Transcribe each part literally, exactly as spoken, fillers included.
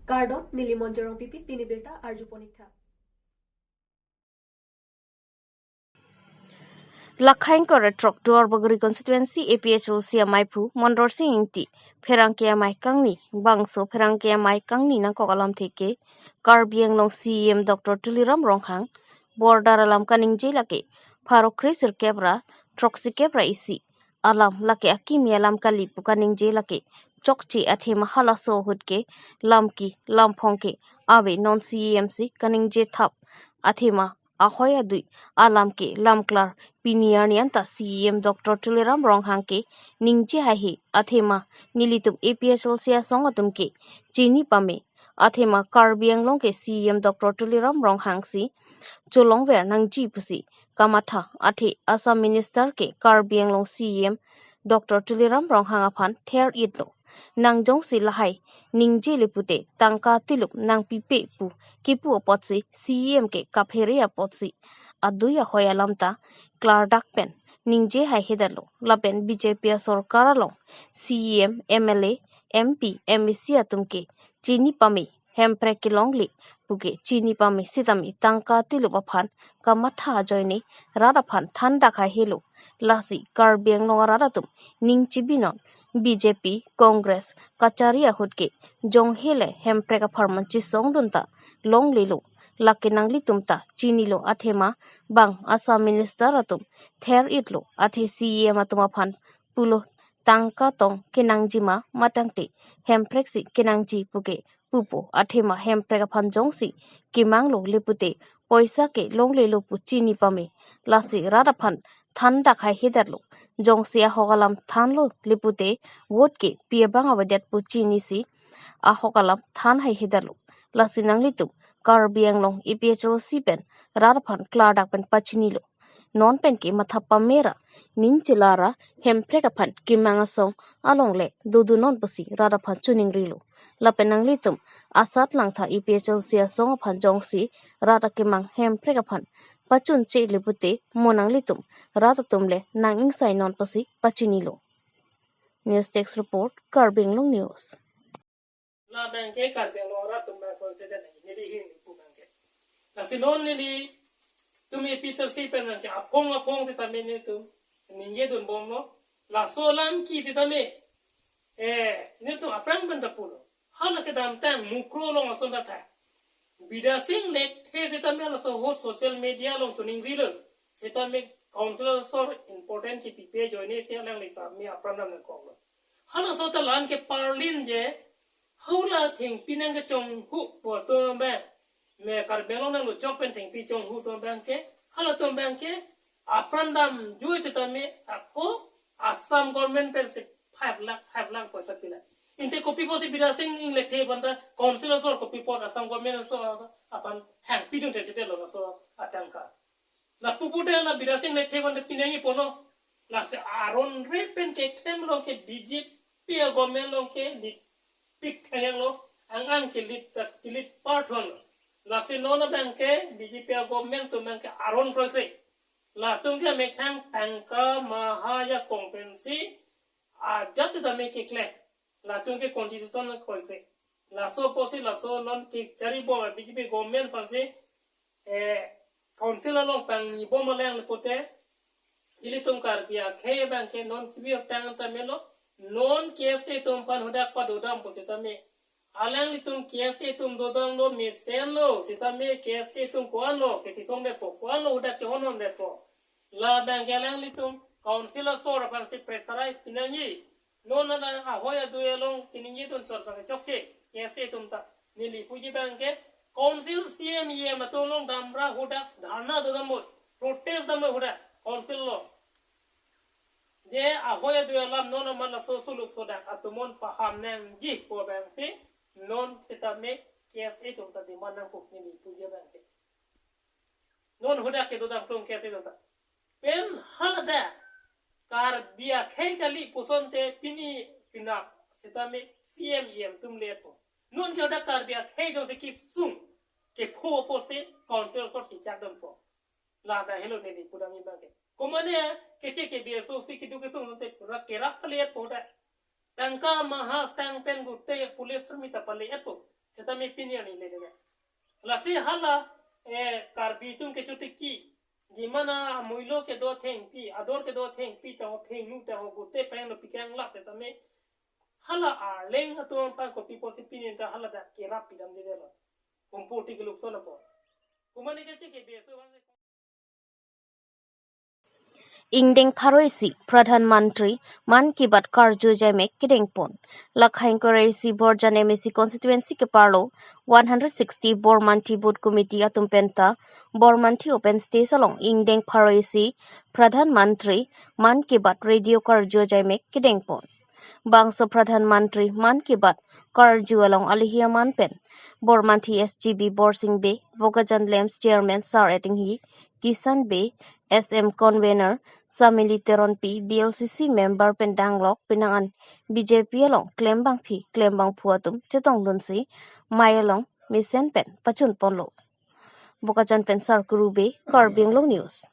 Kardom, neli Monjorong Pipit, pini birta arju ponik tha. Lakhaing kore throk Duarbagori constituency A P H L C amaiphu Mondorsing Ingti pherangke amei kangni bangso pherangke amei kangni nangkok alamthe ke Karbi Anglong C E M Doctor Tuliram Ronghang border alam kaningje lake pharo kre sirkep ra throksi kep ra isi alam lake akimi alam kali pu kaningje lake chokche athema halaso ahut ke lamki lamphong ke ave non C E M si kaningje thap athema ahoi adui alam ke lamklar pini arni anta C E M Doctor Tuliram Ronghang ke ningje haihe athema nelitum A P H L C asong atum ke chini pame athema Karbi Anglong ke C E M Doctor Tuliram Ronghang si cholongver nangji pusi kamatha athe Assam Minister ke Karbi Anglong C E M Doctor Tuliram Ronghang aphan ther-itlo. Nang jongsi lahai ningje le pute tangka tilup nangpipe pu kipu apotsi C E M ke kaphere apotsi adui ahoi alam ta klardak pen ningje haihedetlo. Lapen B J P asorkar along C E M, M L A, M P, M A C atum ke chini pame Hemprek kelongle puke chini pame sitame tangka tilup aphan kamatha ajoine rat aphan thandak haihelo. Lasi Karbi Anglong arat atum ning chibinon B J P, Congress kachari ahut ke jonghele Hemprek apharman chisongdun ta longlelo. Lake nanglitum ta chinilo athema bang Assam Minister atum ther-itlo athe C E M atum aphan pulo tangka tong kenangjima matangte Hemprek si kenangji puke pupo athema Hemprek aphan jongsi kemanglo le pute poisa ke longlelo pu chini pame. Lasi rat aphan thandak haihedetlo. Jongsi ahok alam thanlo le pute vote ke pi abang avedet pu chinisi ahok alam than haihedetlo. Lasi nanglitum Karbi Anglong A P H L C pen rat aphan klardak pen pachinilo. Non pen ke matha pamera ning chelara Hemprek aphan kemang asong alongle dodunon pusi rat aphan choningrilo. Lapen nanglitum asat langtha A P H L C asong aphan jongsi rat akemang Hemprek aphan pachunche le pute mo nanglitum rat atum le nang-ingsainon pusi pachinilo. News Desk Report, Karbi Anglong News. Labang ke Karbi Anglong arat atum abang ko ke dan neli hin pu abang ke. Lasi non nelitum A P H L C pen abang ke aphong aphong sitame nelitum ningjedun bomlo. Laso alam ke sitame, eh, nelitum aphrang pen ta pulo. Hala kedamtang Mukroh along ason ta tha. Bidya Sing Lekthe sitame laso ahut social media along choningrilo. Sitame council asor important kepipe ajoine si alangli sitame apran dam nangkoklo. Halaso ta la-an ke parlin je, hula thengpi nangkechonghu pu atum abang, me Karbi Anglong nangluchok pen thengpi chonghu atum abang ke, halatum abang ke apran damjui sitame ako Assam government pensi five lakh, five lakh poisa pila. Ante kopi pusi Bidya Sing Lekthe aphan ta council asor kopi apot Assam government asor aphan hangpidun thekthe lo laso atangka. Lapu puta la Bidya Sing Lekthe aphan ta pinangji pulo. Lasi aron re pen keklem along ke B J P agovernment along ke lead pik thayang lo. Angang ke lead ta ke lead part one. Lasi non abang ke B J P agovernment atum abang ke aron kroikre. Latum ke methang tangka maha ya kongpensi ajat sitame keklem. Latum ke constitution kroikre. Laso pusi laso non kechari bom B J P government aphansi, eh, council along pangni bom alang le pute. Ilitum Karbi akhei abang ke non kibir tang ta melo. Non K S A atum aphan hadak padodam pusitame. Alanglitum K S A atum dodamlo mesenlo. Sitame K S A atum ko-anlo kesisongdetpo, ko-anlo hadak kehonhondetpo. Labang ke alanglitum council asor aphansi pressurize pinangji. Non ala ahoi adui along keningjedun chot abang chokche, K S A atum ta. Neli puji abang ke council C E M E M atum along damra hadak dharna dodam boi, protest dam boi hadak council along. Je ahoi adui alam non amat laso suluk sodak atum mon paham nangji pu abangsi non sitame K S A atum ta demand nangkok neli puji abang ke. Non hadak kedodam klong K S A atum ta. Pen haladak Karbi akhei kali pusonte pini pinak sitame C E M E M atum le-etpo. Non ke hadak Karbi akhei jongsi kesung kepho apotsi council asor kechak dampo. Labang helo neli pudam abang ke. Komane keche ke B S O si keduk kesung tangte pura kerap pale-etpo hadak. Tangka maha sang pen gute police army ta pale-etpo. Setame pini arni le de. Lasi hala, eh, Karbi atum kechotiki, gimana amuilo kedo athengpi, ador kedo athengpi, ta ho phengnu, ta ho gote peng lo pikang lap, setame hala Arleng atum aphan kopi pusi pini ta hala ta kerap pidam de lo. Kumpoti keluk so na po. Kumane ke cheke beso. Ingdeng pharo isi Pradhan Mantri Mann Ki Baat karju ajaimek kedengpon. Lakha ingkoi ra isi Borjan M A C constituency keparlo one hundred sixty Bormanthi Booth Committee atum penta Bormanthi Open Stage along ingdeng pharo isi Pradhan Mantri Mann Ki Baat radio karju ajaimek kedengpon. Bangso Pradhan Mantri Mann Ki Baat karju along alihi aman pen Bormanthi S G B Borsing Bey, Bokajan LAMPS Chairman Sar Etinghi, Kisan Bey, S M Convener Samili Teronpi, B L C C Member pen danglok penang an B J P along klembangpi klembangphu atum chetongdunsi mei along mesen pen pachunponlo. Bokajan pen Sarkuru Bey, Karbi Anglong News.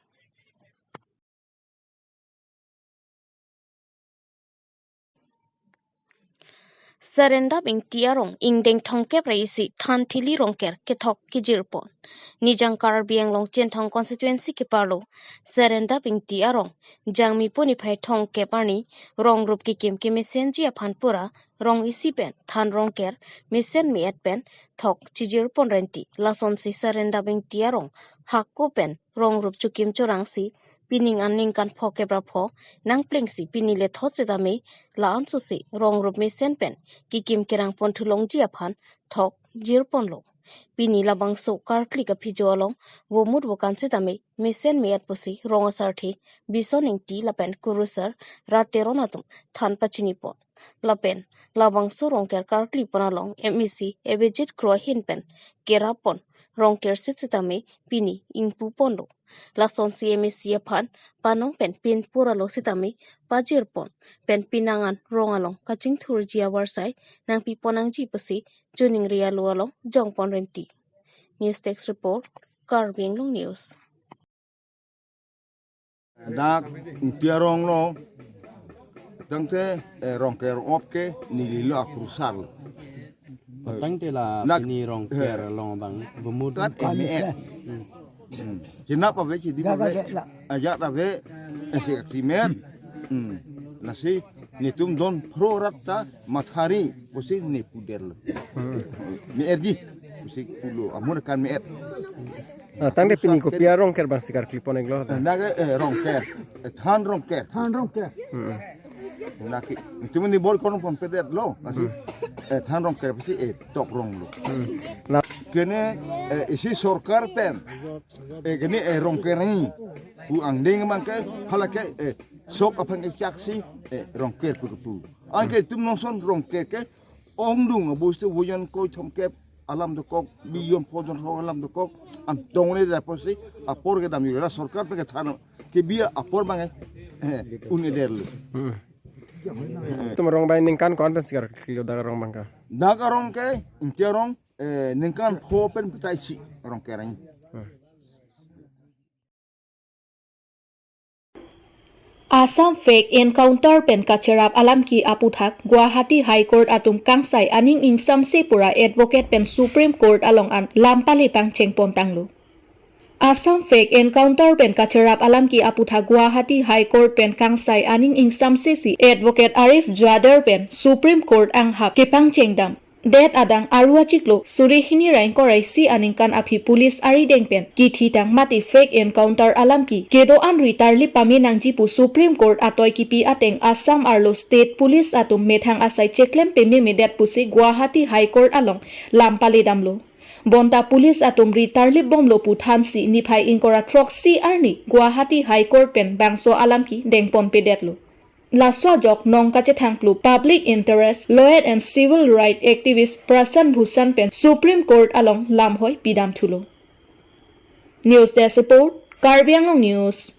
Serendap Ingti arong ingdeng thomkep ra isi Thanthili Rongker kethok kejirpon. Nijang Karbi Anglong Chinthong constituency keparlo Serendap Ingti arong Jangmi pu niphai thomkep arni rong rup kekim kemesenji aphan pura rong isi pen than rongker mesen me-et pen thok chijirpon renti. Lasonsi Serendap Ingti arong hako pen rong rup chokim chorangsi pining an ningkan phokep ra pho nangplengsi pini lethot setame la-an sosi rong rup mesen pen kekim kerangpon thulongji aphan thok jirponlo. Pini labangso karkli kaphijo along vomut vokan setame mesen me-et pusi rong asarthe Bison Ingti lapen kurusar Rat Teron atum than pachinipon. Lapen labangso rongker karklipon along M A C Abhijit Kro ahin pen kerappon rongker sitame pini ingpuponlo. Lasonsi M A C aphan panong pen pinpura lo sitame pajirpon pen pinang an rong along kachingthurji avarsai nangpiponangji pusi chuningri alo along jongpon renti. News Desk Report, Karbi Anglong News. Dak Ingti arong lo, tangte, eh, rongker op ke neli lo akrusar lo. Tangte la dak, pini rongker eh, along abang vomut. Kat M A. Hmm. Hmm. Chinap ave, chidip ave. Ajat ave, eh, si akrimet. Hmm. Lasi netum don pharo rat ta mathari pusi ne puder lo. Hmm. Me-etji pusi pulo, amun kan me-et. Ah, tangte pini kopi arongker abang si karklipon-iklo? Nake, eh, rongker. Eh, than rongker. Than rongker. Hmm. Nake, itu meni bor kono pon pedet lo, lasi. Hmm. Eh, than rongker pusi, eh, tok rong lo. Hmm. Nah. Kene, eh, isi sorkar pen. Eh, kene, eh, rongker ni. Pu angdeng abang ke, hala ke, eh, sok aphan kechaksi, eh, rongker pu kepu. Anke itum nongson rongker ke, ongdung abus tu voyan koi thomkep alam dokok, biyon pojon ho alam dokok, an tongle da pusi, apor kedam yula sorkar pen kethan kebi apor abang, eh, un-eder lo. Hmm. Itum arong abang ningkan ko-an pen si karkli dak arong abang ke? Dak arong ke, Ingti arong, eh, ningkan pho pen petai si rongker ni. Hmm. Assam fake encounter pen kacherap alam ke aputhak Guwahati High Court atum kangsai aning ingsamse pura advocate pen Supreme Court along an lam pale pangcheng pontanglo. Assam fake encounter pen kacherap alam ke aputhak Guwahati High Court pen kangsai aning ingsamse si advocate Arif Jadar pen Supreme Court anghap kepangcheng dam. Det adang aru achiklo suri hini ra ingkoi ra isi aningkan aphi police arideng pen kithitang mate fake encounter alam ke kedo-an ri tarlip pame nangji pu Supreme Court atoi kipi ateng Assam arlo state police atum methang asai cheklem pememedet pusi Guwahati High Court along lam pale damlo. Bonta police atum ri tarlip bomlo pu thansi niphai ingkoi ra throksi arni Guwahati High Court pen bangso alam ke dengponpedetlo. Laso ajok nong kachethangplu public interest lawyer and civil right activist Prashant Bhushan pen Supreme Court along lamhoi pidam thulo. News Desk Report, Karbi Anglong News.